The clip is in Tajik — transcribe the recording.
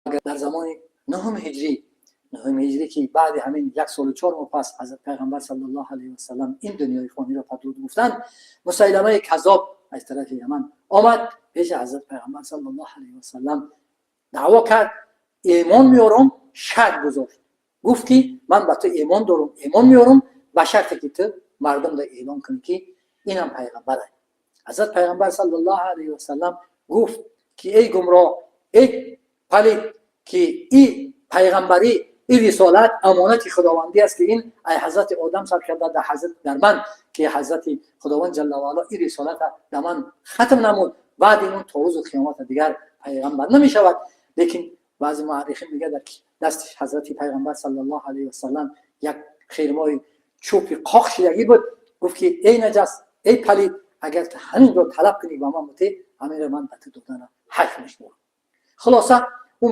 Дар замони нуҳум ҳиҷрӣ, нуҳум ҳиҷрӣ, ки баъди ҳамин як солу 4 моҳ пас ҳазрат Пайғамбар саллаллоҳу алайҳи васалам ин дунёи фониро падруд гуфтанд, Мусайламаи Каззоб аз тарафи Яман омад пеши ҳазрат Пайғамбар саллаллоҳу алайҳи васалам, даъво кард: «Имон меорам». Шарт гузошт, гуфт ки ман ба ту имон дорам, имон меорам ба шарте ки ту мардумда эълон кунӣ, ки инам пайғамбар. Ҳазрат Пайғамбар саллаллоҳу алайҳи васалам гуфт ки эй гумроҳ, эй палид, ки и пайғамбарӣ, ин рисолат амонати худовандӣ аст, ки ин ай ҳазрати Одам сар карда дар ҳазрат дар ман, ки ҳазрати Худованд ҷалла ва ало ин рисолата дар ман хатм намуд. Баъди он то рӯзи қиёмата дигар пайғамбар намешавад. Лекин баъзе муаррихин мегӯяд, дар дасти ҳазрати Пайғамбар саллаллоҳу алайҳи васалам як хирмои чӯпи қоқ шидагӣ буд. Гуфт ки эй наҷас, эй палид, агар ту ҳаминро талаб кунӣ, ба ман бутӣ, ҳаминро ман ба ту додана ҳайф мешуморам. Хулоса, ӯ